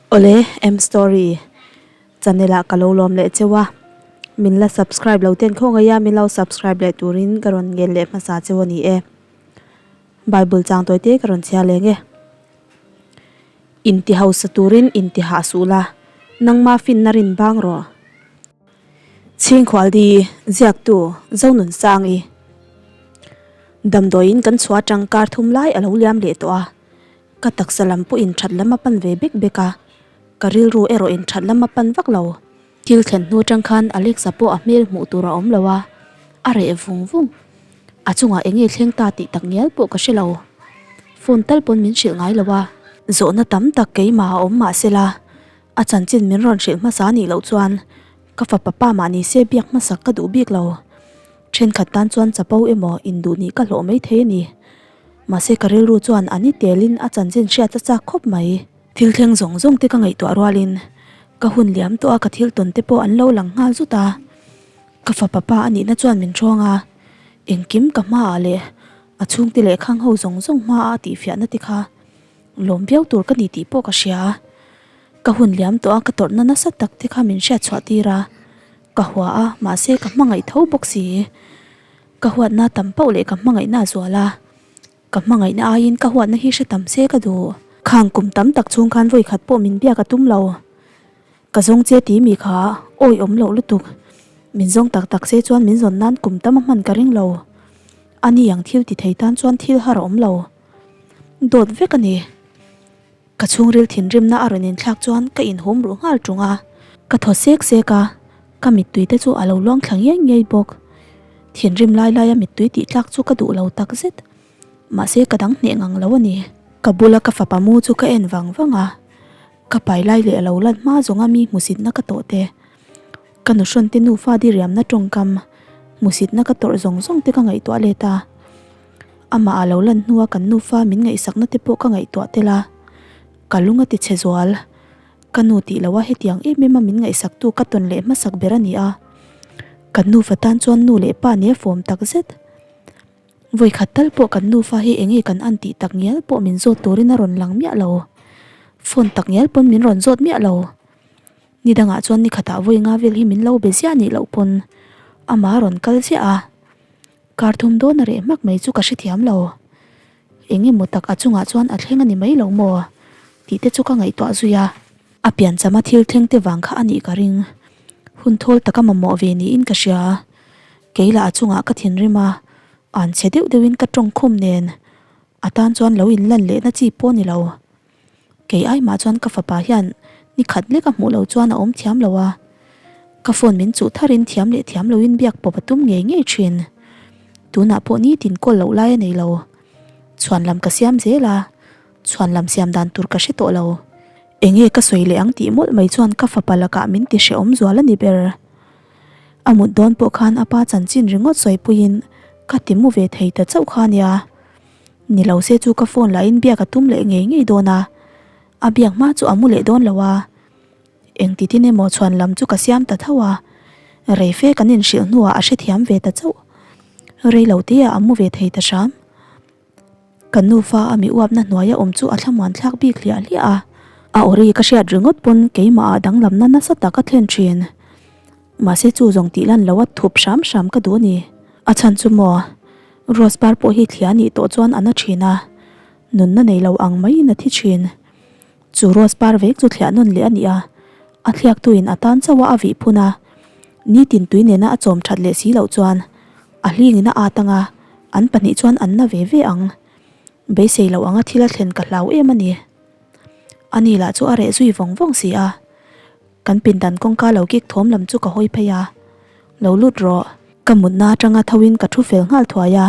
Awle M story channel ah ka lo lawm leh cheu a, min la subscribe lo ten khawngaih a min lo subscribe leh turin ka rawn ngel leh hmasa cheu a ni e. Bible chang tawi te ka rawn chhiar leng e. Inti hausa turin inti hah suh la, nangma finna rin bang rawh. Chhingkhualdi ziaktu Zonunsangi Damdawiin kan chhuah atang kar thum lai a lo liam leh tawh a, ka taksa lam pawhin that lam a pan ve bek bek a, ka rilru erawh in that lam a pan vak lo. Thil thlen hnu atang khan Alexa pawh a hmel hmuh tur a awm lo a, a reh vung vung. A chungah eng nge thleng ta tih tak ngial pawh ka hre lo. Phone tal pawn min hrilh ngai lo a. Zawhna tam tak keimah a awm mahsela a chanchin min rawn hrilh hmasa nih loh chuan ka fapa pa mah ni se biak hmasak ka duh bik lo. Thenkhat tan chuan chapo emaw induh nih ka hlawh mai thei a ni. Mahse ka rilru chuan a ni telin a chanchin hriat a chak khawp mai. Thil thleng zawng zawng te ka ngaihtuah rualin ka hun liam tawh a ka thil tawn te pawh an lo lang nghal zut a. Ka fapa pa a nihna chuan min hrawng a, engkim ka hmaah leh a chhungte leh khang ho zawng zawng hmaah a tihfiahna te kha lawm viau tur ka ni tih pawh ka hria. Ka hun liam tawh a ka tawrhna nasa tak te kha min hriat chhuah tir a, ka hua a mahse ka hmangaih tho bawk si. Ka huatna tam pauh leh ka hmangaihna a zual a. Ka hmangaihna aiin ka huatna hi hre tam se ka duh. Khang kum tam tak chhung khan vawi khat pawh min biak a tum lo. Ka zawng che ti mi kha awi awm loh lutuk. Min zawng tak tak se chuan min zawn nan kum tam a hman ka ring lo. A ni ang thil ti thei tan chuan thil har a awm lo. Dawt vek a ni. Ka chhungril thinrimna a rawn inthlak chuan ka inhum ruh nghal ṭung a. Ka thaw sek sek a, ka mittui te chu a lo luang thla ngiai ngiai bawk. Thinrim lai laia mittui tih tlak chu ka duh lo tak zet. Mahse ka dang hneh ngang lo a ni. Ka bula ka fapa mu chu ka en vang vang a, ka pai lai leh a lo lan hma zawnga mi hmusitna ka tawh te, ka nuhrawn te nufa diriamna tawngkam hmusitna ka tawrh zawng zawng te ka ngaihtuah let a. Amah a lo lan hnua kan nufa min ngaihsakna te pawh ka ngaihtuah tel a, ka lung a ti chhe zual. Ka nu tih loha hetiang em em a min ngaihsaktu ka tawn leh hmasak ber a ni a, kan nufa tan chuan nu leh pa nia fawm tak zet. Vawikhat tal pawh kan nufa hi eng nge kan an tih tak ngial pawh min zawt turin a rawn lang miah lo. Phone tak ngial pawn min rawn zawt miah lo. Ni dangah chuan ni khatah vawi nga vel hi min lo be ziah nih loh pawn amah a rawn kal ziah a. Kar thum dawn a reh hmak mai chu ka hrethiam lo. Eng emaw tak a chungah chuan a thleng a ni mai lo maw? tih te chu ka ngaihtuah zui a. A pianchama thil thleng te vang kha a nih ka ring. Hun thawl taka mamawh ve niin ka hria. Kei lah a chungah ka thinrim a, an chhe deuh deuhin ka tawng khum nen a tan chuan lo inlan lehna chi pawh a ni lo. Kei ai mah chuan ka fapa hian ni khat lek a hmuh loh chuan a awm thiam lo a, ka phone min chuh tharin thiam leh thiam loin biak pawp a tum ngei ngei thin. Tunah pawh nitin call loh lai a nei lo. Chhuan lam ka siam zel a, chhuan lam siam dan tur ka hre tawh lo. Enge ka sawi leh ang tih mawlh mai chuan ka fapa lakah min ti hrehawm zual a ni ber. A mut dawn pawh khan a pa chanchin ringawt sawipuiin ka ti mu ve thei ta chauh kha nia. Ni lo se chu ka phone lah in biak a tum leh ngei ngei dawn a, a biak hma chu a mu leh dawn lo a. Engti tin emaw chhuan lam chu ka siam ta tho a, rei fe kan inhrilh hnuah a hrethiam ve ta chauh. Rei lo te ah a mu ve thei ta hram. Ka nufa a mi uapna hnuaia awm chu a thlamuan thlak bik hliah hliah a, a awri ka hriat ringawt pawn keimah ah danglamna nasa tak a thlen thin. Mahse chu zawng tih lan loh a thup hram hram ka duh a ni. A chhan chu maw, Rose par pawh hi thlia nih tawh chuan a na thin a, nunna nei lo ang maiin a thi thin. Chu Rose par vek chu thliah nawn leh a ni a, a thliaktuin a tan chauh a a vih phun a, nitin tui nena a chawm that leh si loh chuan a hlingin a at ang a, an pahnih chuan an na ve ve ang. Beisei loh anga thil a thlen ka hlau em a ni. Ani lah chu a reh zui vawng vawng si a. Kan pindan kawngka lo kik thawm lam chu ka hawi phei a, Lo lut rawh. Ka mutna atanga tho in ka thu fel nghal thuai a,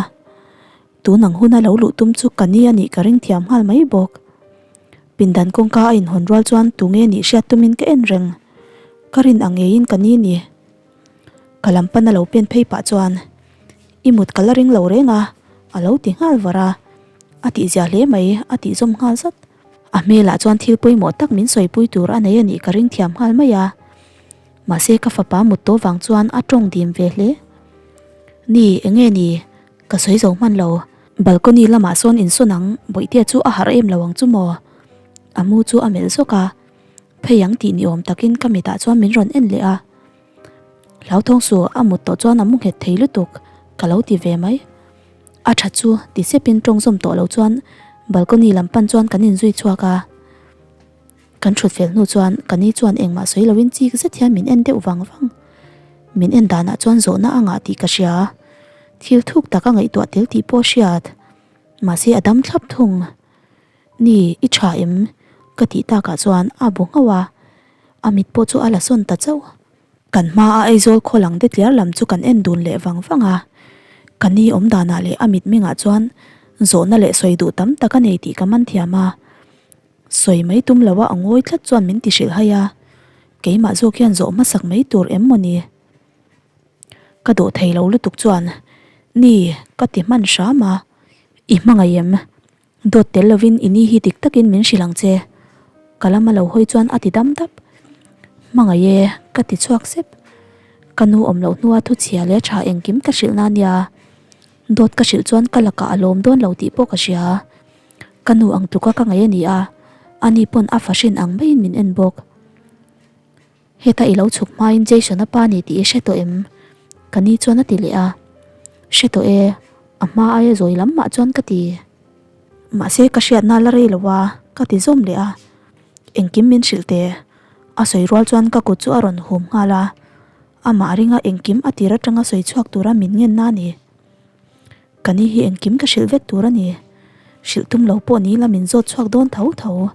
tun ang huna lo luh tum chu ka ni a nih ka ring thiam nghal mai bawk. Pindan kawngka a inhawn rual chuan tunge nih hriat tumin ka en reng, ka rin ang ngeiin ka ni ni. Ka lam pana lo pen phei pah chuan I mut ka la ring lo reng a, a lo ti nghal var a, a tihzia hle mai a tih zawm nghal zat. A hmelah chuan thil pawimawh tak min sawipui tur a nei a nih ka ring thiam nghal mai a. Mahse ka fapa mut tawh vang chuan a tawng dim ve hle. Ni, enge ni? Ka sawi zo hman lo. Balcony lamah sawn insawn ang, Bawihtea chu a harh em lo ang chu maw? A mu chu a melh zawk a. Phei ang tih ni awm takin ka mitah chuan min rawn en leh a. Hlauthawng suh, a mut tawh chuan a mu nghet thei lutuk, ka lo ti ve mai. A tha chu ti sepin tawng zawm tawh lo chuan balcony lam pan chuan kan inzui chhuak a. Kan thut fel hnu chuan ka ni chuan engmah sawi loin chik zet hian min en deuh vang vang. Min en danah chuan zawhna a ngah tih ka hria. Thil thuk tak a ngaihtuah tel tih pawh a hriat. Mahse a dam thlap thung. Ni, i tha em? Ka tih takah chuan a bu nghauh a, a mit pawh chu a la sawn ta chauh. Kan hmaa Aizawl khaw lang detliar lam chu kan en dun leh vang vang a, ka ni awm danah leh a mitmengah chuan zawhna leh sawi duh tam tak a nei tih ka man thiam a. Sawi mai tum loa a ngawi tlat chuan min ti hrilh hai a, keimah zawk hian zawh hmasak mai tur em maw ni? Ka dawh thei lo lutuk chuan, Ni, ka ti hman hram a, i hmangaih em? Dawt tel lovin i ni hi dik takin min hrilh ang che. Ka lama lo hawi chuan a ti dam dap. Hmangaih e, ka ti chhuak sep. Ka nu awm loh hnua thu chhia leh tha engkim ka hrilh na nia. Dawt ka hrilh chuan ka lakah a lawm dawn lo tih pawh ka hria. Ka nu ang tluka ka ngaih a ni a, ani pawn a fahrin ang maiin min en bawk. Heta i lo chhuk hmain Jason-a pa ni tih i hre tawh em? Ka ni chuan a ti leh a. Hre tawh e, a hma aia zawi lam mah chuan ka ti. Mahse ka hriatna la rei lo a, ka ti zawm leh a. Engkim min hrilh teh. A sawi rual chuan ka kut chu a rawn hum nghal a. Amah ringa engkim a tir atanga sawi chhuak tura min ngenna a ni. Ka ni hi engkim ka hrilh vek tur a ni. Hrilh tum lo pawh ni la min zawt chhuak dawn tho tho.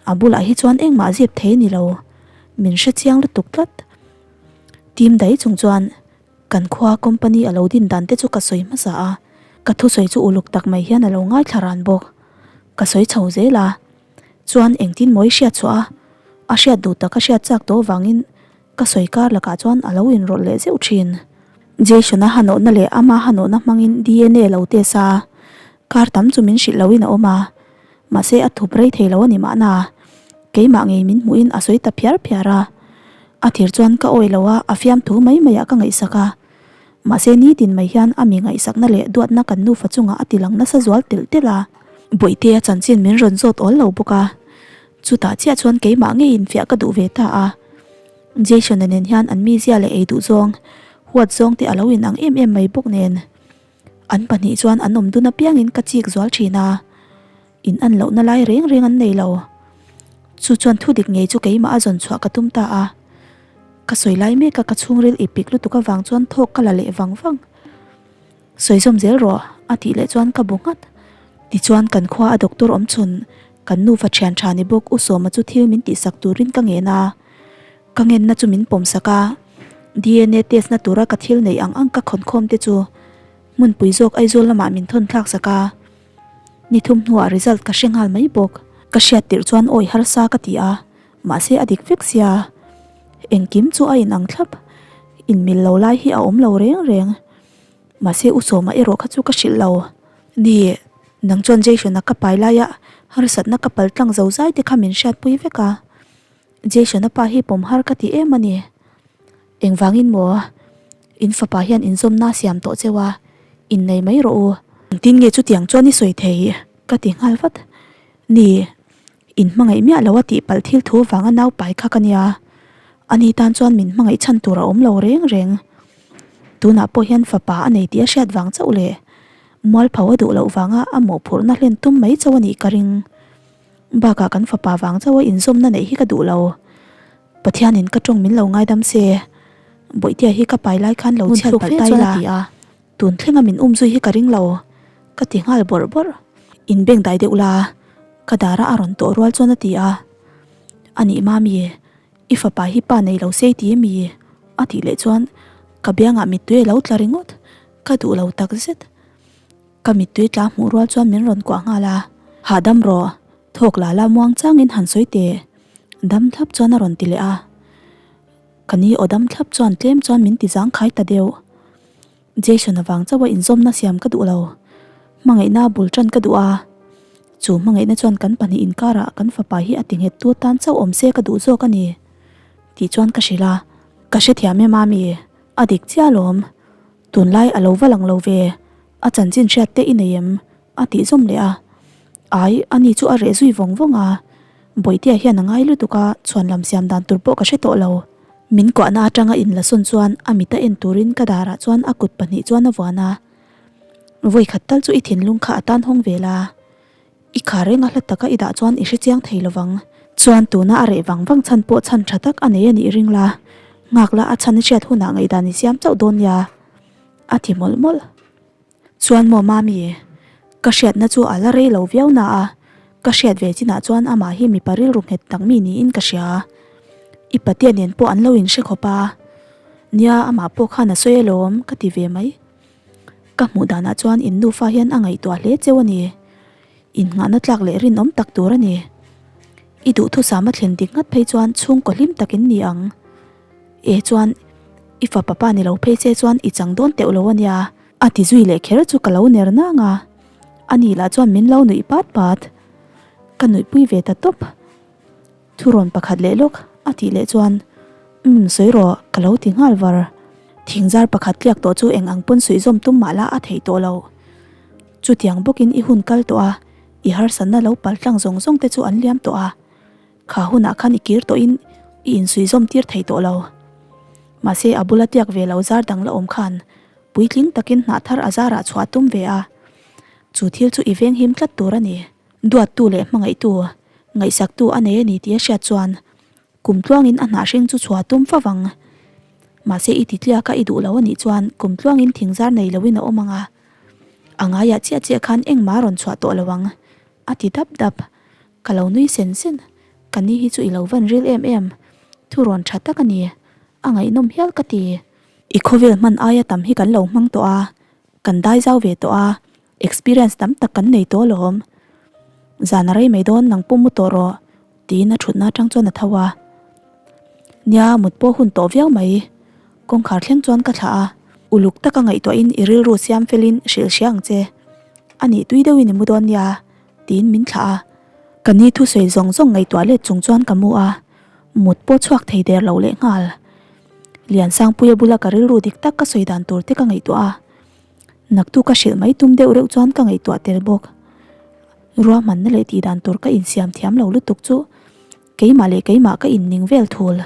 A bulah hi chuan engmah zep thei ni lo. Min hre chiang lutuk tlat. Team dai chung chuan kan khua company a lo din dan te chu ka sawi hmasa a. Ka thusawi chu uluk tak mai hian a lo ngaithla ran bawk. Ka sawi chho zel a. Chuan engtin mawi hriat chhuah a, a hriat duh tak a hriat chak tawh avangin Ka sawi kar lakah chuan a lo inrawlh leh zeuh thin. Jason-a hanawhna leh ama hanawhna hmangin dna lo test a, kar tam chu min hrilh loin a awm a, mahse a thup rei thei lo a ni mahna. Keimah ngei min hmuhin a sawi ta phiar phiar a. A thir chuan ka awi lo a, a fiamthu mai maiah ka ngaihsak a. Mahse nitin mai hian a mi ngaihsakna leh duatna kan nufa chungah a ti lang nasa zual telh telh a. Bawihtea chanchin min rawn zawt awl lo bawk a. Chutah chiah chuan keimah ngeiin fiah ka duh ve ta a. Jason-a nen hian an mizia leh ei duh zawng, huat zawng te a lo inang em em mai bawk nen. An pahnih chuan an awm dun apiangin ka chik zual thin a. In an lohna lai reng reng an nei lo. Chu chuan thu dik ngei chu keimah a zawn chhuah ka tum ta a. Ka sawi lai mek a ka chhungril i pik lutuk avang chuan thawk ka la leh vang vang. Sawi zawm zel rawh a tih leh chuan ka bu nghat. Tichuan kan khua a doctor awm chhun kan nufa thian tha ni bawk U Sawma chu thil min tihsak turin ka ngen a. Ka ngenna chu min pawmsak a. Dna test na tura ka thil neih ang ang ka khawnkhawm te chu hmunpui zawk Aizawl lamah min thawn thlak sak a. Ni thum hnuah result ka hre nghal mai bawk. Ka hriat tirh chuan awi harsa ka ti a, mahse a dik vek sia. Engkim chu a inang thlap. Inmil lo lai hi a awm lo reng reng. Mahse U Sawma erawh kha chu ka hrilh lo. Ni, nang chuan Jason-a ka pai laia harsatna ka pal tlang zo zai te kha min hriatpui vek a. Jason-a pa hi pawm har ka ti em a ni. Engvangin maw? In fapa hian inzawmna a siam tawh cheu a, innei mai rawh u. Engtin nge chutiang chuan i sawi thei? Ka ti nghal vat. Ni, in hmangaih miah lo a tih palh thil thu vanga nau pai kha ka nia. Ani tan chuan min hmangaih chhan tur a awm lo reng reng. Tunah pawh hian fapa a nei tih a hriat vang chauh leh mualpho a duh loh vanga a mawhphurhna hlen tum mai chauh a nih ka ring. Bakah kan fapa vang chauha inzawmna neih hi ka duh lo. Pathianin ka tawng min lo ngaidam se, Bawihtea hi ka pai lai khan lo chhiat palh tai la, tun thlenga min um zui hi ka ring lo, ka ti nghal bawrh bawrh. In beng dai deuh la, ka dara a rawn tawh rual chuan a ti a. A nih mami, i fapa hi pa nei lo sei ti mi? A tih leh chuan ka biangah mittui a lo tla ringawt, ka duh lo takzet. Ka mittui tla hmuh rual chuan min rawn kuah nghal a, Hahdam rawh, thawk la la muang changin han sawi teh. Dam thlap chuan a rawn ti leh a. Ka ni aw dam thlap chuan tlem chuan min ti zangkhai ta deuh. Jason avang chauha inzawmna siam ka duh lo. Hmangaihna bul tan ka duh a. Chu hmangaihna chuan kan pahnih inkarah kan fapa hi a ti nghet tu atan chauh awm se ka duh zawk a ni. Tih chuan ka hrilh a. Ka hrethiam em ami? A dik chiah alawm. Tunlai a lo va lang lo ve, a chanchin hriat te i nei em? a tih zawm leh a. Ai, ani chu a reh zui vawng vawng a. Bawihtea hian a ngai lutuk a, chhuanlam siam dan tur pawh ka hre tawh lo. Min kuahna atanga inlasawn chuan a mita en turin ka darah chuan a kut pahnih chuan a vuan a. Vawikhat tal chu i thinlung kha a tan hawng ve la. I kha reng a hla taka i dah chuan i hre chiang thei lovang. Chuan tuna a reh vang vang chhan pawh chhan tha tak a nei a nih ring la, nghak la a chhan i hriat hunah ngaihdan i siam chauh dawn nia, a ti mawlh mawlh. Chuan maw Mami, ka hriatna chu a la rei lo viau na a, ka hriat ve chinah chuan amah hi mipa rilru nghet tak mi niin ka hria. I patea nen pawh an lo inhre khawp a, nia amah pawh khan a sawi alawm ka ti ve mai. Ka hmuh danah chuan in nufa hian a ngaihtuah hle cheu a ni. Innghahna tlak leh rinawm tak tur a ni. I duhthusam a thlen dik ngat phei chuan chhungkaw hlim tak in ni ang. E chuan, i fapa pa ni lo phei che chuan i chang dawn teuh lo a nia. A ti zui leh kher chu ka lo ner nang a, ani lah chuan min lo nuih pat pat. Ka nuihpui ve ta tawp. Thurawn pakhat leh lawk a tih leh chuan, Umm sawi rawh, ka lo ti nghal var. Thingzar pakhat tliak tawh chu eng ang pawn suihzawm tum mah la a theih tawh lo. Chutiang bawkin i hun kal tawh a, i harsatna lo pal tlang zawng zawng te chu an liam tawh a. Kha hunah khan i kir tawhin i insuihzawm tir thei tawh lo. Mahse a bula tiak ve lo zar dang la awm khan puitling takin hnah thar a zarah chhuah tum ve a. Chu thil chu i venghim tlat tur a ni. Duattu leh hmangaihtu, ngaihsaktu a nei a ni tih a hriat chuan kum tluangin a hnah hring chu chhuah tum fo vang. Mahse i ti tliak a i duh lo a nih chuan kum tluangin thingzar nei loin a awm ang a. A ngaiah chiah chiah khan engmah a rawn chhuah tawh lo ang. A ti dap dap. Ka lo nui sen sen. Ka ni hi chu i lo van ril em em. Thurawn tha tak a ni. A ngaihnawm hial ka ti. I khawvel hman aia tam hi kan lo hmang tawh a, kan dai zau ve tawh a, experience tam tak kan nei tawh alawm. Zan a rei mai dawn nang pawh mu tawh rawh, tiin a thutna atang chuan a tho a. Nia, mut pawh hun tawh viau mai. Kawngkhar thleng chuan ka thlah a. Uluk taka ngaihtuahin i rilru siam felin hrilh hria ang che. A nih tui deuhin i mu dawn nia, tiin min thlah a. Ka ni thusawi zawng zawng ngaihtuah let chung chuan ka mu a, mut pawh chhuak thei der lo leh nghal. Liansangpuia bula ka rilru dik tak ka sawi dan tur te ka ngaihtuah a, naktu ka hrilh mai tum deuh reuh chuan ka ngaihtuah tel bawk. Ruahmanna leh tih dan tur ka insiam thiam lo lutuk chu keimah leh keimah ka inning vel thul.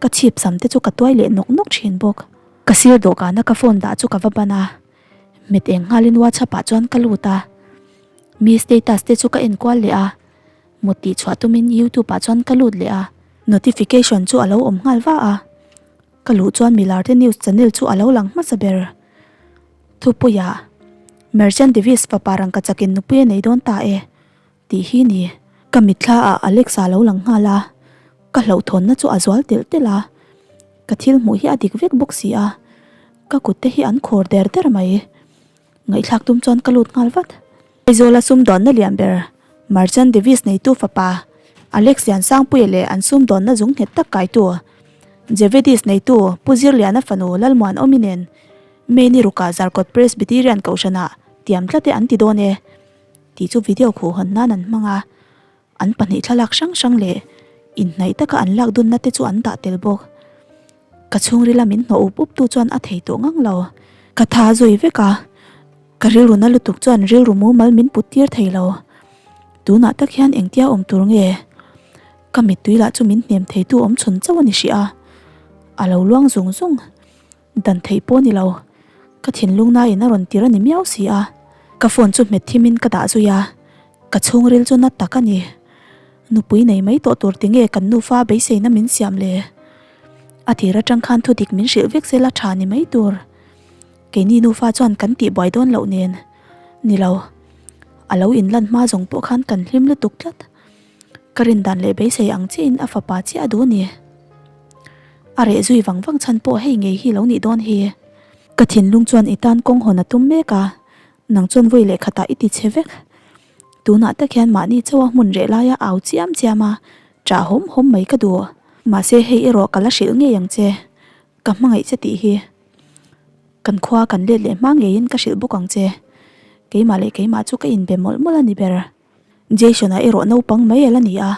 Ka chhip sam te chu ka tuai leh nawk nawk thin bawk. Ka sir dawhkana ka phone dah chu ka va ban a, Met eng nghalin WhatsApp ah chuan ka lut a, mi status te chu ka en kual leh a, mut tih chhuah tumin YouTube ah chuan ka lut leh a, notification chu a lo awm nghal va a, ka luh chuan Milarte news channel chu a lo lang hmasa ber. Thupuia, Merchant Davis fapa rangkachakin nupui a nei dawn ta e. Tih hi ni. Ka mitthla ah Alexa lo lang nghal a, ka hlauhthawnna chu a zual telh telh a, ka thil hmuh hi a dik vek bawk si a, ka kut te hi an khawr der der mai. Ngaihthlak tum chuan ka lut nghal vat. Aizawla sumdawnna lian ber Merchant Davis neitu fapa Alex Liansangpuia leh an sumdawnna zung nghet tak kaitu Jevedis neitu Pu Zirliana fanu Lalmuanawmi nen May ni rukah Zarkawt Presbyterian Kohhranah tiam tlat e an ti dawn e. Tih chu video khuh hawn nan an hmang a, an pahnih thlalak hrang hrang leh inhnaih taka an lak dunna te chu an dah tel bawk. Ka chhungrila min hnawh up up tu chuan a thei tawh ngang lo. Ka tha zui vek a, ka rilru na lutuk chuan rilru mumal min put tir thei lo. Tunah tak hian engtia awm tur nge? Ka mittui lah chu min hnem theitu awm chhun chauh a ni hrih a, a lo luang zung zung. Dan theih pawh ni lo, ka thinlung nain a rawn tir a ni miau si a. Ka phone chu hmet thimin ka dah zui a, ka chhungril chu na tak a ni. Nupui nei mai tawh tur tinge kan nufa beiseina min siam le? A tir atang khan thudik min hrilh vek sela tha ni mai tur. Keini nufa chuan kan tihbuai dawn loh nen. Ni lo, a lo inlan hma zawng pawh khan kan hlim lutuk tlat. Ka rindan leh beisei ang chiahin a fapa chiah a duh a ni. A reh zui vang vang chhan pawh hei ngei hi lo nih dawn hi. Ka thinlung chuan i tan kawng hawn a tum mek a, nang chuan vawi leh khatah i ti che vek. Tunah tak hian mahni chauha hmun reh laia au chiam chiam a, ṭah hawm hawm mai ka duh. Mahse hei erawh ka la hrilh ngei ang che, ka hmangaih che tih hi. Kan khua kan let leh hma ngeiin ka hrilh bawk ang che. Keimah leh keimah chu ka inbe mawlh mawlh a ni ber. Jason-a erawh naupang mai el a ni a,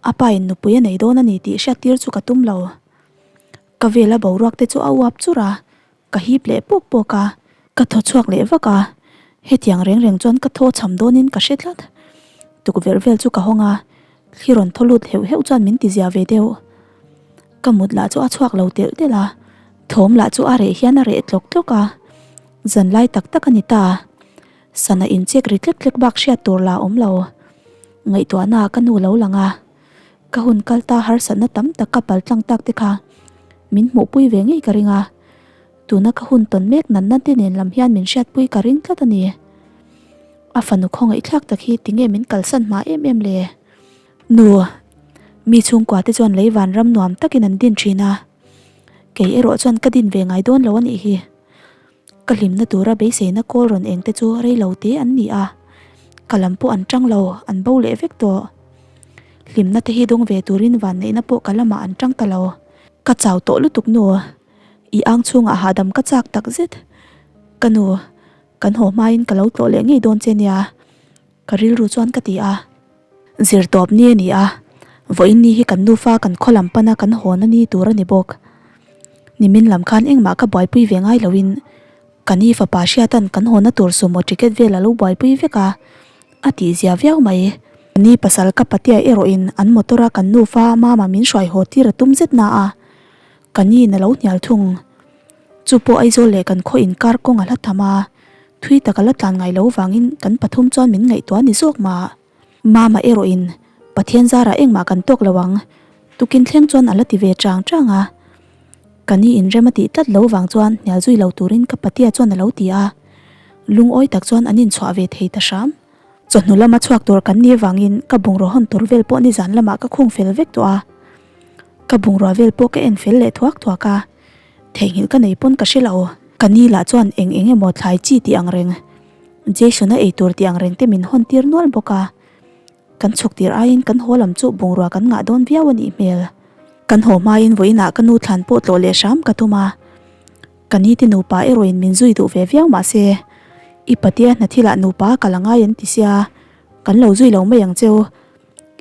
a pa in nupui a nei dawn a ni tih hriattir chu ka tum lo. Ka vela boruak te chu a uap chur a, ka hip leh pawk pawk a, ka thaw chhuak leh vak a, hetiang reng reng chuan ka thaw cham dawnin ka hre tlat. Tukverh vel chu ka hawng a. Thli rawn thaw lut heuh heuh chuan min ti zia ve deuh. Ka mut lah chu a chhuak lo telh telh a, thawm lah chu a reh hian a reh tlawk tlawk a. Zan lai tak tak a ni ta. Sana inchek ri tlek tlek bak hriat tur lah a awm lo. Ngaihtuahna ah ka nu lo lang a, ka hun kal ta harsatna tam tak ka pal tlang tak te kha min hmuhpui ve ngei ka ring a. Tuna ka hun tawn mek natna te nen lam hian min hriatpui ka ring tlat a ni. A fanu khawngaihthlak tak hi tinge min kalsan hma em em le? Nu, mi chhungkua te chuan lei vanram nuam takin an din thin a, kei erawh chuan ka din ve ngai dawn lo a nih hi. Ka hlimna tura beiseina kawl rawn eng te chu rei lo te an ni a, ka lam pawh an tang lo, an bo leh vek tawh. Hlimna te hi dawng ve turin vanneihna pawh ka lamah an tang ta lo. Ka chau tawh lutuk nu, i ang chhungah hahdam ka chak tak zet. Ka nu, kan haw hmain ka lo tlawh leh ngei dawn che nia, ka rilru chuan ka ti a. Zirtawp ni a ni a, vawiin ni hi kan nufa kan khaw lam pana kan hawn a ni tur a ni bawk. Nimin lam khan engmah ka buaipui ve ngai loin ka ni fapa hriatan kan hawnna tur sumo ticket vel a lo buaipui vek a, a tihzia viau mai. Ka ni pasal ka patea erawhin an motor a kan nufa mama min hruai haw tir a tum zet na a, ka niin a lo hnial thung. Chu pawh Aizawl leh kan khaw inkar kawng a hla tham a, thui tak a la tlan ngai lo vangin kan pathum chuan min ngaihtuah a ni zawk mah. Mama erawhin Pathian zarah engmah kan tawk lo ang, tukin thleng chuan a la ti ve chang chang a. Ka ni inrem a tih tlat lo vang chuan hnial zui lo turin ka patia chuan a lo ti a. Lungawi tak chuan an inchhuah ve thei ta hram. Chawhnu lama chhuak tur kan ni vangin ka bungraw hawn tur vel pawh nizan lamah ka khung fel vek tawh a. Ka bungrua vel pawh ka en fel leh thuak thuak a. Theihnghilh ka nei pawn ka hre lo. Ka ni lah chuan eng eng emaw thlai chi tih ang reng, Jason-a ei tur tih ang reng te min hawn tir nual bawk a. Kan chhuk tir aiin kan haw lam chu bungrua kan ngah dawn viau a nih hmel. Kan haw hmain vawiinah ka nu thlan pawh tlawh leh hram ka tum a. Ka ni te nupa erawhin min zui duh ve viau mah se, i patea hna thilah nupa ka la ngai an ti sia, kan lo zui lo mai ang cheu.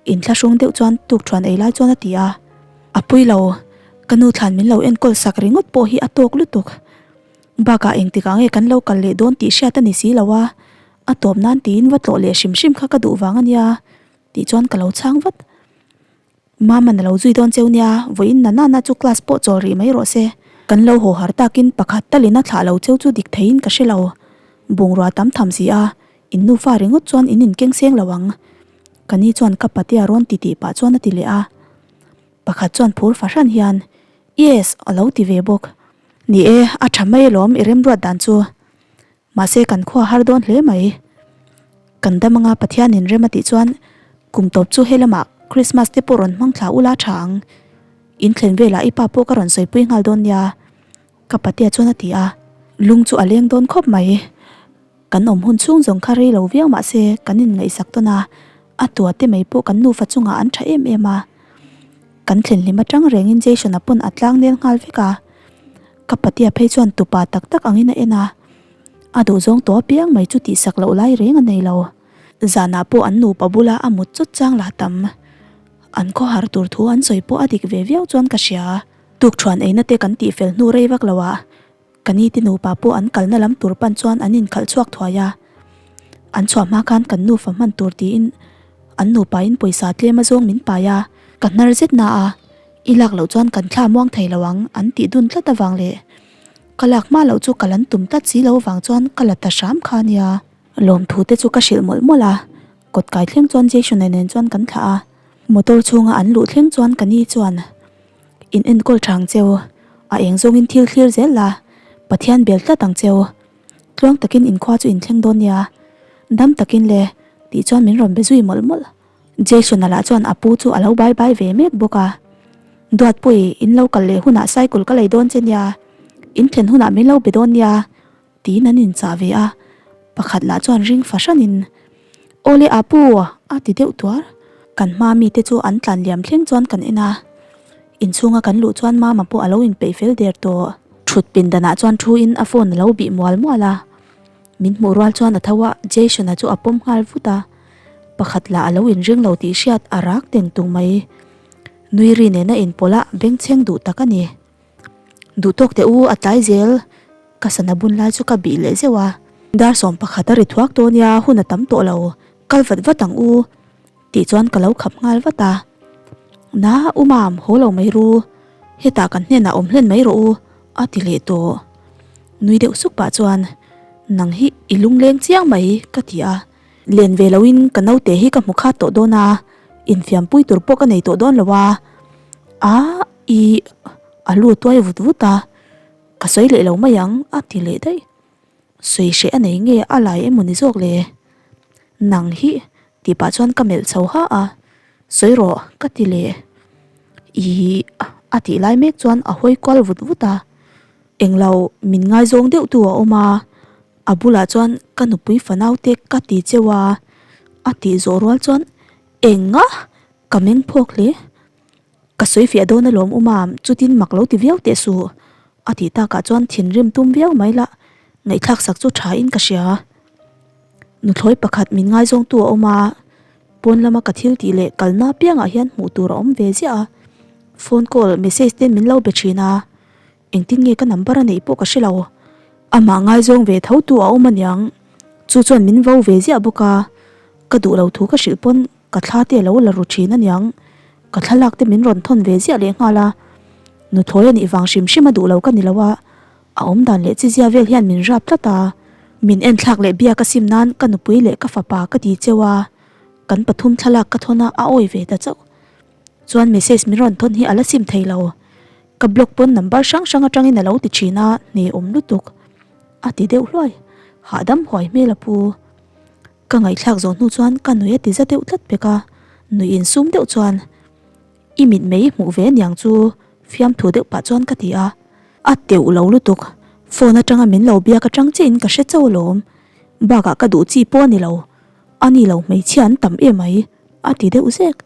Inthlahrung deuh chuan tukthuan ei lai chuan a ti a, A pui lo, ka nu thlan min lo enkawl sak ringawt pawh hi a tawk lutuk. Bakah engtikah nge kan lo kal leh dawn tih hriat a ni si lo a, a tawp nan tiin va tlawh leh hrim hrim kha ka duh vang a nia tih chuan ka lo chhang vat. Mama'n a lo zui dawn cheu nia, vawiin na nana chu class pawh chawl rih mai rawh se. Kan lo haw har takin pakhat talin a thlah lo cheu chu dik theiin ka hre lo. Bungrua tam tham si a, in nufa ringawt chuan in inkeng seng lo ang. Ka ni chuan ka patea rawn ti tih pah chuan a ti leh a. Pakhat chuan phur fahran hian, Yes, a lo ti ve bawk. Ni e, a tha mai alawm i remruat dan chu. Mahse kan khua har dawn hle mai. Kan dam anga Pathianin rem a tih chuan kum tawp chu helamah Christmas te pawh rawn hmang thla ula tha ang. In thlen velah i pa pawh ka rawn sawipui nghal dawn nia, ka patea chuan a ti a. Lung chu a leng dawn khawp mai. Kan awm hun chhung zawng kha rei lo viau mah se kan inngaihsak tawn a, a tua te mai pawh kan nufa chungah an tha em em a. Kan thlenhlim atang rengin Jason-a pawn a tlang nel nghal vek a, ka patea phei chuan tupa tak tak angin a en a, a duhzawng tawh apiang mai chu tihsak loh lai reng a nei lo. Zanah pawh an nupa bula a mut chawt chang lah tam. An khawhar tur thu an sawi pawh a dik ve viau chuan ka hria. Tukthuan eina te kan tihfel hnu rei vak lo ah Ka ni te nupa pawh an kalna lam tur pan chuan an inkhalh chhuak thuai a, an chhuah hma khan kan nufa hman tur tiin an nupain pawisa tlem azawng min pai a, ka hnar zet na a, i lak loh chuan kan thla muang thei lo ang an tih dun tlat avang leh ka lak hma loh chu ka lan tum tlat si lo vang chuan ka la ta hram kha nia. Lawmthu te chu ka hrilh mawlh mawlh a, kawt kai thleng chuan Jason-a nen chuan kan thlah a, motor chhunga an luh thleng chuan ka ni chuan In enkawl tha ang cheu, a eng zawngin thil thlir zel la, Pathian bel tlat ang cheu. Tluang takin inkhua chu inthleng dawn nia, dam takin le, tih chuan min rawn be zui mawlh mawlh. Jason-a lah chuan a pu chu a lo bai bai ve mek bawk a, Duatpui, in lo kal leh hunah cycle ka lei dawn che nia, in thlen hunah min lo be dawn nia, Tiin an inchah ve a, pakhat lah chuan ring fahranin, Awle Apu! a ti deuh tuar. Kan hma mite chu an tlan liam thleng chuan kan en a, inchhunga kan luh chuan Mama pawh a lo inpeih fel der tawh. Thut pindanah chuan thuin a phone a lo bih mual mual a, min hmuh rual chuan a tho a, Jason-a chu a pawm nghal vut a, pakhat lah a lo inring lo tih hriat a rak teng tung mai. Nui ri nena inpawlh a bengchheng duh tak a ni. Duh tawk teh u, a tlai zel. Ka sana bun lai chu ka bih leh zeuh a. Dar 11 a ri thuak tawh nia, hun a tam tawh lo. Kal vat vat ang u. Tih chuan ka lo khap nghal vat a. Na, u Mam, haw lo mai ru. Hetah kan hnenah awm hlen mai rawh u, a ti leh tawh. Nui deuh suk pah chuan, Nang hi i lungleng chiang mai, ka ti a. Len ve loin ka naute hi ka hmu khat tawh dawn a, infiampui tur pawh ka nei tawh dawn lo a. A, i, a lu tuai vut vut a, ka sawi leh lo mai ang, a ti leh daih. Sawi hreh a nei nge a lai emaw ni zawk le? Nang hi tih pah chuan ka melh chho ha a, sawi rawh ka ti leh. Ih a tih lai mek chuan a hawi kual vut vut a, englo min ngaizawng deuh tu a awm a, a bulah chuan ka nupui fanau te ka ti cheu a, a tih zawh rual chuan eng a ka meng phawk hle. Ka sawi fiah dawn alawm u mam, chutin mak lo ti viau teh suh. A tih takah chuan thinrim tum viau mai lah, ngaihthlak sak chu tha in ka hria. Nuthlawi pakhat min ngaizawngtu a awm a, pawn lama ka thil tih leh kalna apiangah hian hmuh tur a awm ve ziah a, phone call, message ten min lo be thin a, Engtin nge ka number a neih pawh ka hre lo. Amah ngaizawng ve tho tu a awm aniang. Chu chuan min vo ve ziah bawk a. Ka duh lo thu ka hrilh pawn ka thla te a lo la ru thin aniang. Ka thlalak te min rawn thawn ve ziah leh nghal a. Nuthlawi a nih vang hrim hrim a duh lo ka ni lo a. A awm dan leh chizia vel hian min rap tlat a. Min enthlak leh biak a sim nan ka nupui leh ka fapa ka ti cheu a. Kan pathum thlalak ka thawn a a awi ve ta chauh. Chuan message min rawn thawn hi a la sim thei lo. Ka block pawn number hrang hrang atangin a lo ti thin a, hne awm lutuk. A ti deuh hluai. Hahdam huai hmel a pu. Ka ngaihthlak zawh hnu chuan ka nui a ti za deuh tlat pek a, nui insum deuh chuan I mit mei hmuh ve aniang chu fiamthu deuh pah chuan ka ti a. A teuh lo lutuk. Phone atanga min lo biak atang chiahin ka hre chauh alawm. Bakah ka duh chi pawh a ni lo. A ni lo hmeichhia an tam em mai. A ti deuh zek.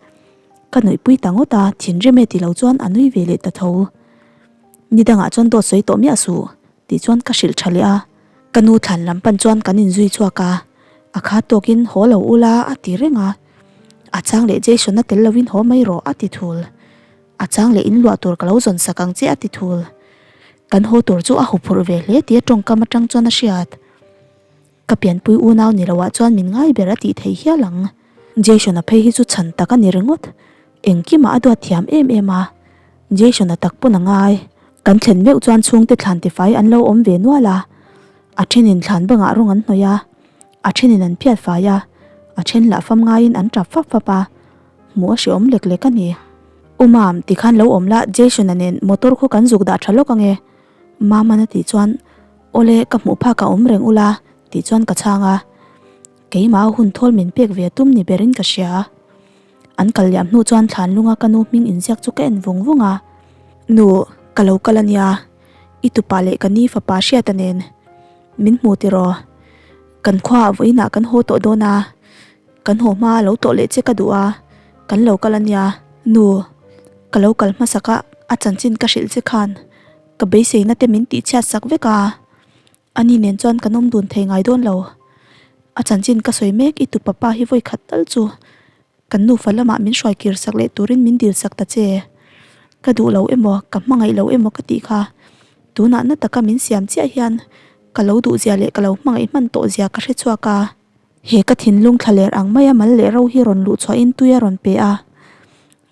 Ka nuihpui ta ngawt a, thinrim e ti lo chuan a nui ve leh ta tho. Ni dangah chuan dawt sawi tawh miah suh, tih chuan ka hrilh tha leh a. Ka nu thlan lam pan chuan kan inzui chhuak a, a kha tawkin haw lo ula a ti reng a. A chang leh Jason a tel lovin haw mai rawh a ti thul. A chang leh inluah tur ka lo zawn sak ang che a ti thul. Kan haw tur chu a huphurh ve hle tih a tawngkam atang chuan a hriat. Ka pianpui unau ni loah chuan min ngai ber a tih theih hial ang. Jason-a phei hi chu chhan tak a ni ringawt. Engkimah a duat thiam em em a. Jason-a tak pawn a ngai. Kan thlen meuh chuan chhungte thlan tifai an lo awm ve nual a. A thenin thlan bangah rawng an hnawih a, a thenin an phiat fai a, a then lah fam ngaiin an tap fap fap a. Hmuh a hreawm lek lek a ni. U Mam, tikhan lo awm la, Jason-a nen motor khu kan zuk dah tha lawk ange. Maman a tih chuan, Awle, ka hmuh phak a awm reng ula, tih chuan ka chhang a. Keimah a hun thawl min pek ve tum ni berin ka hria. An kal liam hnu chuan thlan lunga ka nu hming inziak chu ka en vung vung a. Nu, ka lo kal ania, i tupa leh ka ni fapa hriata nen min hmu tiraw? Kan khuaah vawiinah kan haw tawh dawn a, kan haw hma a lo tawh leh che ka duh a, kan lo kal ania. Nu, ka lo kal hmasak a, a chanchin ka hrilh che khan Ka beiseina te min tihchhiat sak vek a, ani nen chuan kan awm dun thei ngai dawn lo. A chanchin ka sawi mek i tu papa hi vawi khat tal chu kan nufa lamah min hruai kir sak leh turin min dil sak ta che. Ka duh lo emaw, ka hmangaih lo emaw ka tih kha tunah na taka min siam chiah hian ka lo duh zia leh ka lo hmangaih hman tawh zia ka hre chhuak a. He ka thinlung thlaler ang maia mal leh ro hi rawn luh chhuahin tui a rawn pe a.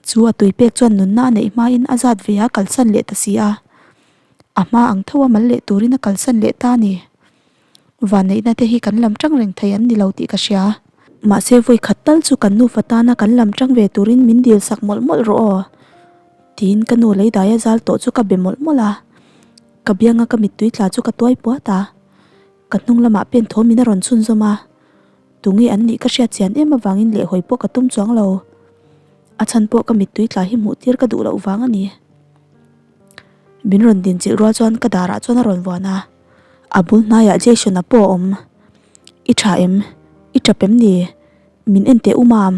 Chu a tui pek chuan nunna a neih hmain a zat ve a kalsan leh ta si a, a hma ang tho a mal leh turin a kalsan leh ta a ni. Vanneihna te hi kan lam tang reng thei an ni lo tih ka hria. Mahse vawi khat tal chu kan nufa tana kan lam tang ve turin min dil sak mawlh mawlh rawh aw tiin ka nu lei dai a zal tawh chu ka be mawlh mawlh a, ka bianga ka mittui tla chu ka tuai puat a, ka hnung lamah pen thawmin a rawn chhunzawm a. Tunge an nih ka hriat chian em avangin lehhawi pawh ka tum chuang lo. A chhan pawh ka mittui tla hi hmuh tir ka duh loh vang a ni. Min rawn din chilh rual chuan ka darah chuan a rawn vuan a, a bul hnaiah Jason-a pawh a awm. I tha em? I tap em ni? Min en teh u mam,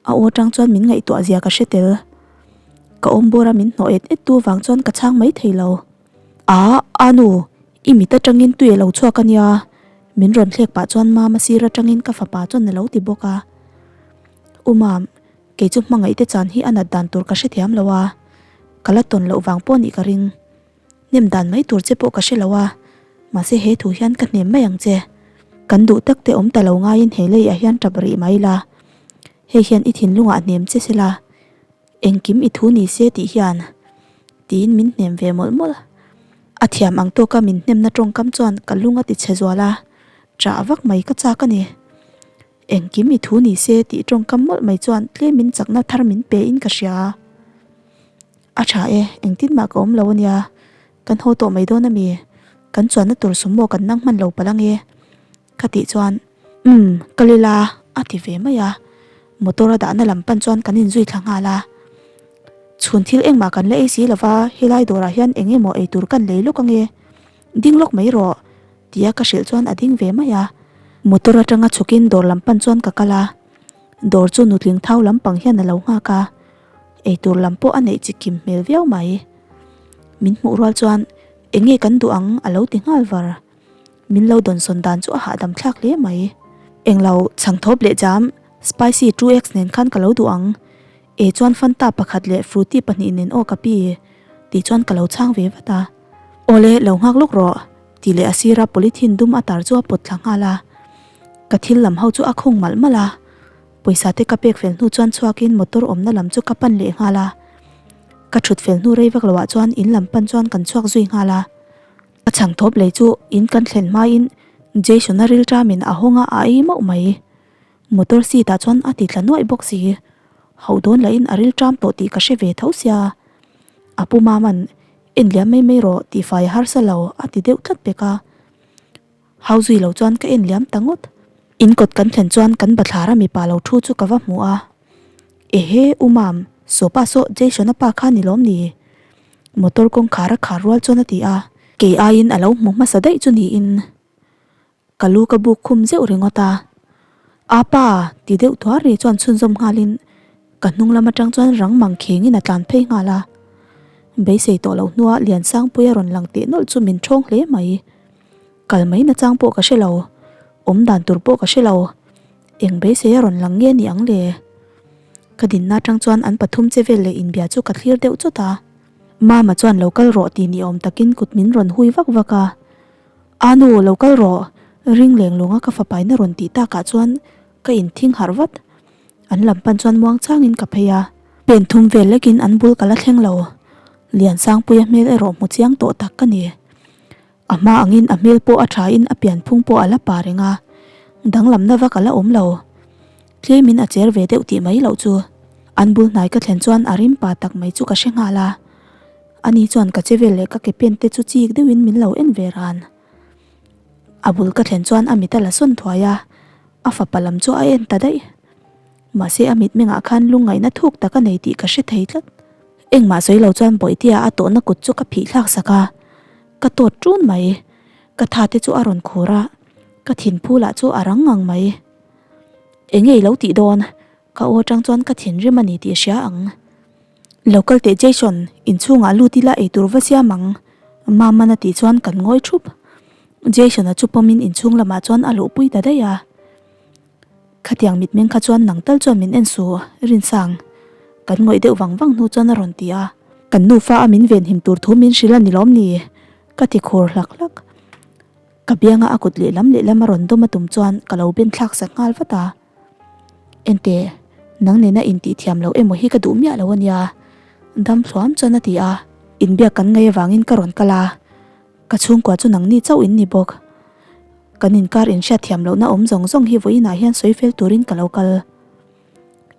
a aw atang chuan min ngaihtuah zia ka hre tel. Ka awm bawr a min hnawh et et tu vang chuan ka chhang mai thei lo. A, a nu, i mit atangin tui a lo chhuak a nia. Min rawn thlek pah chuan Mama sir atangin ka fapa chuan a lo ti bawk a. U Mam, kei chu hmangaih te chan hi a nat dan tur ka hrethiam lo a, ka la tawn loh vang pawh nih ka ring. Hnem dan mai tur che pawh ka hre lo a, mahse he thu hian ka hnem mai ang che. Kan duh tak te awm ta lo ngaiin he leiah hian tap rih mai la. Hei hian i thinlungah hnem che sela, engkim i thu ni se tih hian tiin min hnem ve mawlh mawlh. A thiam ang tawka min hnemna tawngkam chuan ka lung a ti chhe zual a, ṭah vak mai ka chak a ni. Engkim i thu ni se tih tawngkam mawlh mai chuan tlemin chakna thar min pe in ka hria. A tha e, engtin mah ka awm lo ania, kan haw tawh mai dawn ami? Kan chuanna tur sumo kan nang hman lo palh ange ka tih chuan umm ka lila a ti ve mai a, motor a dahna lam pan chuan kan inzui thla nghal a. Chhun thil engmah kan la ei si lova helai dawrah hian eng emaw ei tur kan lei lawk ange, ding lawk mai rawh tia ka hrilh chuan a ding ve mai a. Motor atanga chhukin dawr lam pan chuan ka kal a, dawr chu nutling thau lampang hian a lo nghak a. Eitur lam pawh a neih chi kim hmel viau mai. Min hmuh rual chuan eng nge kan duh ang a lo ti nghal var. Min lo dawnsawn dan chu a hahdam thlak hle mai. Englo chhangthawp leh jam spicy 2x nen khan ka lo duh ang. E chuan Fanta pakhat leh Frooti pahnih nen aw ka pi tih chuan ka lo chhang ve vat a. Awle lo nghak lawk rawh tih leh a sira polythene dum a tar chu a pawt thla nghal a. Ka thil lam ho chu a khung malh malh a. Pawisa te ka pek fel hnu chuan chhuakin motor awmna lam chu ka pan leh nghal a. Ka thut fel hnu rei vak loah chuan in lam pan chuan kan chhuak zui nghal a. A chhang thawp lei chu in kan thlen hmain Jason-a rilṭamin a hawng a, a ei mauh mai. Motor seat ah chuan a ti tla nuaih bawk si. Hauh dawn lahin a rilṭam tawh tih ka hre ve tho sia. A pu Mama'n en liam mai mai rawh tihfai a harsa lo a ti deuh tlat pek a. Hau zui lo chuan ka en liam ta ngawt. In kawt kan thlen chuan kan bathlar a mipa lo thu chu ka va hmu a. Ehe, U Mam, sawpa saw Jason-a pa kha ni lawm ni? Motor kawngkhar a khar rual chuan a ti a. Kei aiin a lo hmu hmasa daih chu niin ka lu ka buk khum zeuh ringawt a. A pa! ti deuh tuar ri chuan chhunzawm nghalin ka hnung lam atang chuan rang mang khengin a tlan phei nghal a. Beisei tawh loh hnua Liansangpuia rawn lang teh nawlh chu min ṭhawng hle mai. Kal mai nachang pawh ka hre lo, awm dan tur pawh ka hre lo. Eng beisei a rawn lang nge ni ang le? Ka dinna atang chuan an pathum che vel leh inbia chu ka thlir deuh chawt a. Mama chuan lo kal rawh tih ni awm takin kut min rawn hui vak vak a. A nu, lo kal rawh! Ring leng lunga ka fapaina rawn tih takah chuan ka inthing harh vat. An lam pan chuan muang changin ka phei a. Pen thum vel lekin an bul ka la thleng lo. Liansangpuia hmel erawh hmu chiang tawh tak ka ni. A hma angin a hmel pawh a thain a pianphung pawh a la pa reng a, danglamna vak a la awm lo. Tlemin a cher ve deuh tih mai loh chu. An bul hnai ka thlen chuan a rim pa tak mai chu ka hre nghal a. Ani chuan ka che vel leh ka ke pen te chu chik deuhin min lo en ve ran. A bul ka thlen chuan a mit a la sawn thuai a, a fapa lam chu a en ta daih. Mahse a mitmengah khan lungngaihna thuk tak a nei tih ka hre thei tlat. Engmah sawi lo chuan Bawihtea a tawhna kut chu ka phih thlak sak a, ka tawt ṭun mai. Ka tha te chu a rawn khur a, ka thinphu lah chu a rang ngang mai. Enge i lo tih dawn? Ka aw aṭang chuan ka thinrim a ni tih hria ang. Lo kal teh Jason, inchhungah lut ila eitur va siam ang, Mama'n a tih chuan kan ngawi ṭhup. Jason-a chu pawmin inchhung lamah chuan a luhpui ta daih a. Khatiang mitmeng kha chuan nang tal chuan min en su, Rinsang. Kan ngawih deuh vang vang hnu chuan a rawn ti a. Kan nufa a min venhim tur thu min hrilh a ni lawm ni? Ka ti khur hlak hlak. Ka bianga a kut lehlam lehlam a rawn dawm a tum chuan ka lo ben thlak sak nghal vat a. Enteh, nang nena intih thiam loh emaw hi ka duh miah lo a nia. Dam thluam chuan a ti a. Inbiak kan ngaih avangin ka rawn kal a. Ka chhungkua chu nangni chauh in ni bawk. Kan inkar inhriat thiam lohna awm zawng zawng hi vawiinah hian sawi fel turin ka lo kal.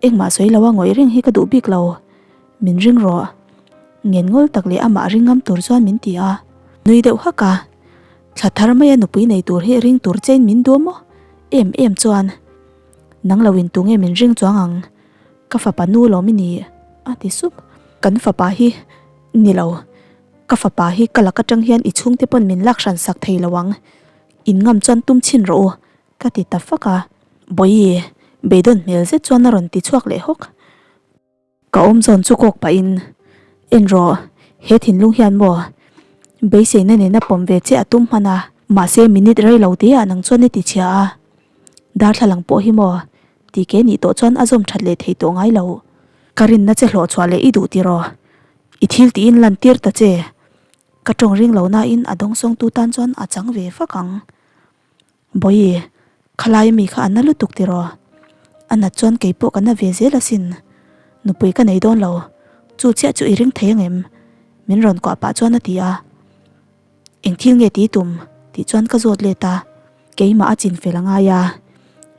Engmah sawi loa ngawih reng hi ka duh bik lo. Min ring rawh. Ngen ngawl tak leh amah ring ngam tur chuan min ti a. Nui deuh hak a. Thla thar maia nupui nei tur hi ring tur chein min duh maw? Em em chuan. Nang lo in tunge min ring chuang ang. Ka fapa nu lawm i ni a ti sup. Kan fapa hi ni lo. Ka fapa hi ka lak atang hian i chhungte pawn min lak hran sak thei lo ang. In ngam chuan tum chhin rawh u, ka ti ta fak a. Bawihi, beidawn hmel zet chuan a rawn ti chhuak leh hawk. Ka awm zawn chu kawk pahin, En rawh, he thinlung hian maw beiseina nena pawm ve che a tum hman a, mahse minute rei lo te ah nang chuan i ti chhia a. Darthlalang pawh hi maw ti ke nih tawh chuan a zawm that leh thei tawh ngai lo. Ka rinna che hlawh chhuah leh i duh tiraw? I thil tiin lan tir ta che. Ka tawng ring lo nain a dawngsawngtu tan chuan a chang ve vak ang. Bawihi, khalai ami kha a na lutuk tiraw? A nat chuan kei pawh ka na ve zel asin. Nupui ka nei dawn lo. Chu chiah chu i ring thei angem? Min rawn kuah pah chuan a ti a. Eng thil nge ti tum? Tih chuan ka zawt let a. Keimah a chin fel a ngai a.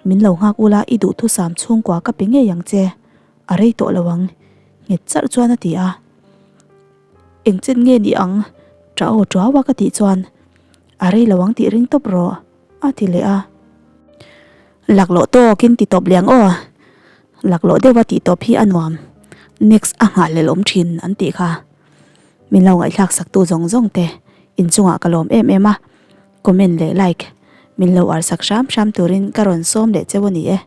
Min lo nghak ula i duhthusam chhungkua ka pe ngei ang che. A rei tawh lo ang. Nghet charh chuan a ti a. Eng chet nge ni ang? Ṭah aw ṭuau a ka tih chuan a rei lo ang tih ring tawp rawh a ti leh a. Laklawh tawkin ti tawp leh ang aw. Laklawh deuha tih tawp hi a nuam. Next a nghahhlelh awm thin an tih kha. Min lo ngaihthlak saktu zawng zawng te inchungah ka lawm em em a. Comment leh like min lo arsak hram hram turin ka rawn sawm leh cheu a ni e.